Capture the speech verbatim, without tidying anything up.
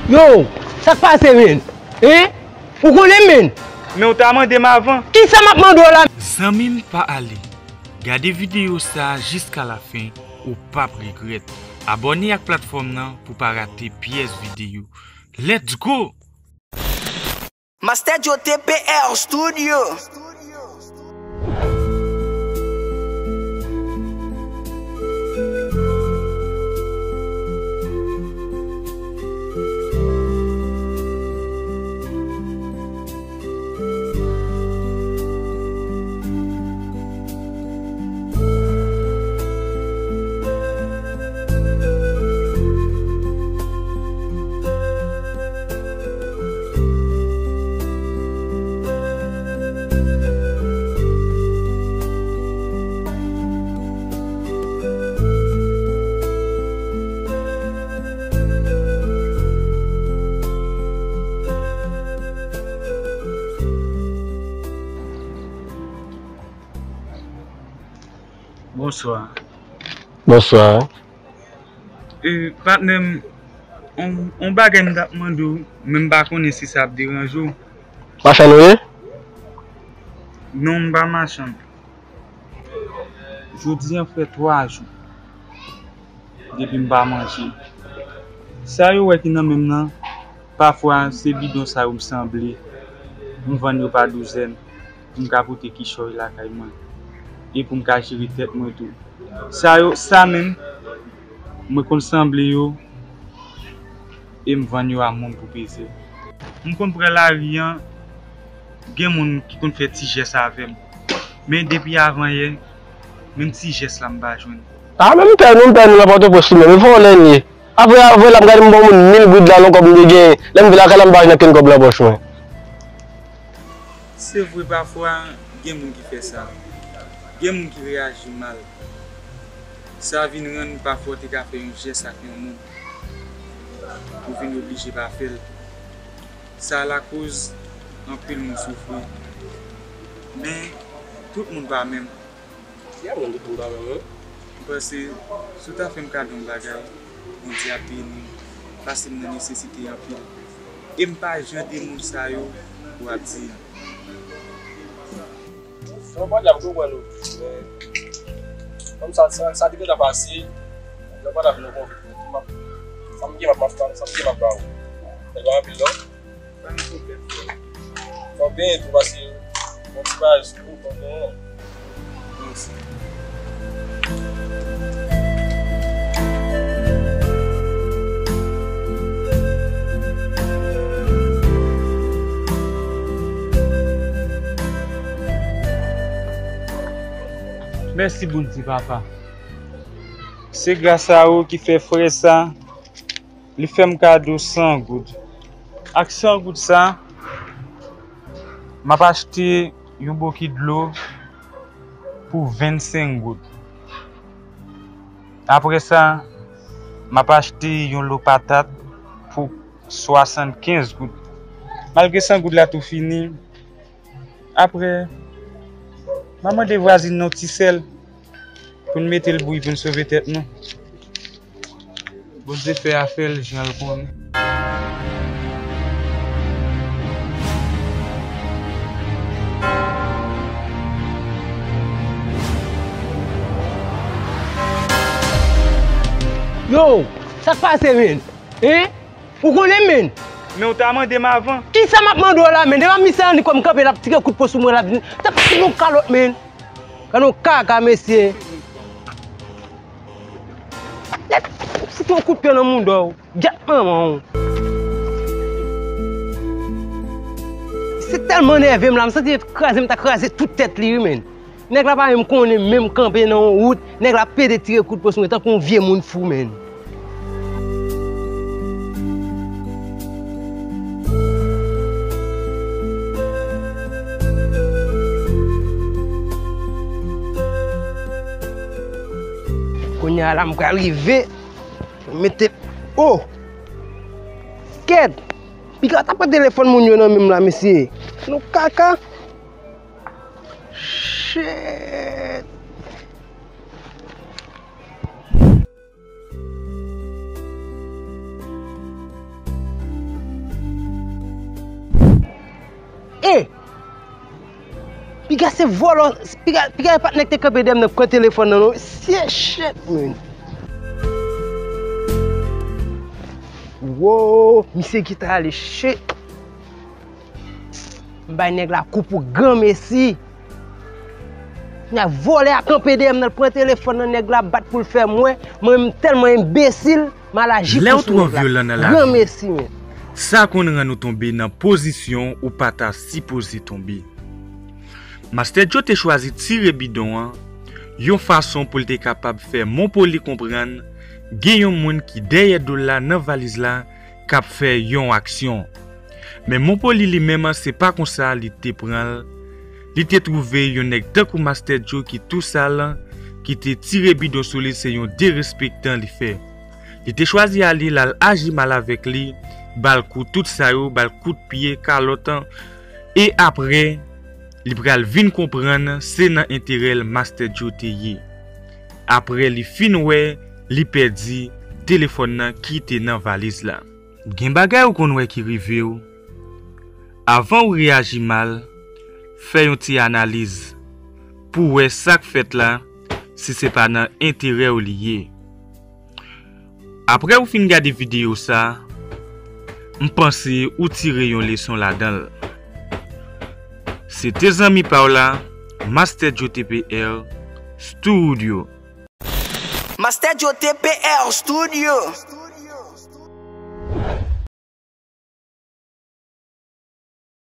Yo, sa k pase, menn? Hein? Ou konnen, menn? Men w ta mande m avan. Kisa m ap mande w la? Zanmi m, pa ale. Gade videyo sa a jiska lafen, ou p ap regrèt. Abòne ak platfòm nan pou w pa rate pyès videyo. Let's go! Master Joe T P R Studio. Bonswa. Bonswa. E, patnè m, on, on bagay m t ap mande w, men m pa konnen si sa ap deranje w. Machann ou ye? Non, m pa machann. Jodi a fè twa jou depi m pa manje. Sa yo wè ki nan men m nan, pafwa se bidon sa yo m sanble. M vann yo pa douzèn pou m ka pote kichòy lakay mwen e pou m ka jere tèt mwen tou. Sa yo, sa menm, mwen konn sanble yo e m vann yo a moun pou peze. M konn pran lari an, gen moun ki konn fè ti jès avè m. Men depi avanyè, menm ti jès la m pa jwenn. A, men m pè nou, m pè nou nan Pòtoprens li menm. E vòlè n ye. Apre, apre la, m gade m ba yon moun mil goud la, non, kòb m te genyen. Lè m vin lakay la, m pa jwenn okenn kòb nan pòch mwen. Se vre, pafwa, gen moun ki fè sa. Gen moun ki reyaji mal. Sa vin rann pafwa w te ka fè yon jès ak yon moun, ou vin oblije pa fè l. Sa lakoz anpil moun soufri. Men, tout moun pa menm. Ya, moun, tout moun pa menm, wi. M panse, si w ta fè m kado yon bagay, Bondye ap beni m, paske m nan nesesite anpil. E m pa jan de moun sa yo w ap di an. Sa w pa di a, m konprann ou. Men, kòm sa, sa, sa te gentan pase, sa pa t ap vin yon konfli. M ap, sa m gen, m ap, sa m gen, m ap ba ou. Sa pa anpil, non? Pa gen pwoblèm, frè. Fò w benyen tou, paske yon ti bagay sou ou, fò w benyen. Mèsi. Mèsi Bondye, papa. Se gras a ou ki fè frè sa, li fè m kado san goud. Ak san goud sa, m ap achte yon bokit dlo pou vennsenk goud. Apre sa, m ap achte yon lo patat pou swasannkenz goud. Malgre san goud la tou fini, apre, m a mande vwazin nan yon ti sèl pou n mete l bouyi pou n sove tèt nou. Bondye fè afè l jan l konnen. Yo, sa k pase, menn? Hein? Ou konnen, menn? Men w ta mande m avan. Kisa m ap mande w la, menn? Depi misye annik wè m kanpe, l ap tire kout pwen sou mwen, l ap vin. T ap fout nou kalòt, menn. Gade yon kaka, mesye. Nèt, fout yon kout pye nan mouda w. Djak manman w. Se tèlman nève m la, m santi yo t kraze m, ta kraze tout tèt li, wi, menn. Nèg la pa menm konnen, menm kanpe nan yon wout, nèg la pede tire kout pwen sou mwen tankou yon vye moun fou, menn. Kounye a la, m pral rive. Mete, oh! Kèt! Piga ta pran telefòn moun yo nan men m la, mesye. Nou kaka. Shit! E! Piga se vòlò, piga, piga e pa t nèg te kanpe dèyè m nan k pran telefòn nan non. Sye shit, man. Wo, misye gentan ale shit. M bay nèg la kou pou granmesi. Nèg vòlè a kanpe dèyè m nan, l pran telefòn nan, nèg la bat pou l fè m wè. Mwen menm tèlman enbesil, m al aji pou sou nèg la. Lè w twò vyolan nan lavi, granmesi, men. Sa konn rann ou tonbe nan pozisyon ou pa ta sipoze tonbe. Mastè Djo te chwazi tire bidon an yon fason pou l te kapab fè Monpoli konprann gen yon moun ki dèyè do l la nan valiz la k ap fè yon aksyon. Men Monpoli li menm, se pa konsa li te pran l. Li te twouve yon nèg tankou Mastè Djo ki tou sal, ki te tire bidon sou li, se yon derespektan li fè. Li te chwazi ale, l al aji mal avèk li, ba l kou tout sa yo, ba l kout pye, kalòt, e apre, li pral vin konprann se nan enterè l Mastè Djo te ye. Apre li fin wè, li pèdi telefòn nan ki te nan valiz la. Gen bagay ou konn wè ki rive w. Avan w reyaji mal, fè yon ti analiz pou w wè sa k fèt la, si se pa nan enterè w li ye. Apre ou fin gade videyo sa, m panse ou tire yon leson ladan l. Se te zanmi pa w la, Mastè Djo T P R Studio. Mastè Djo T P R Studio.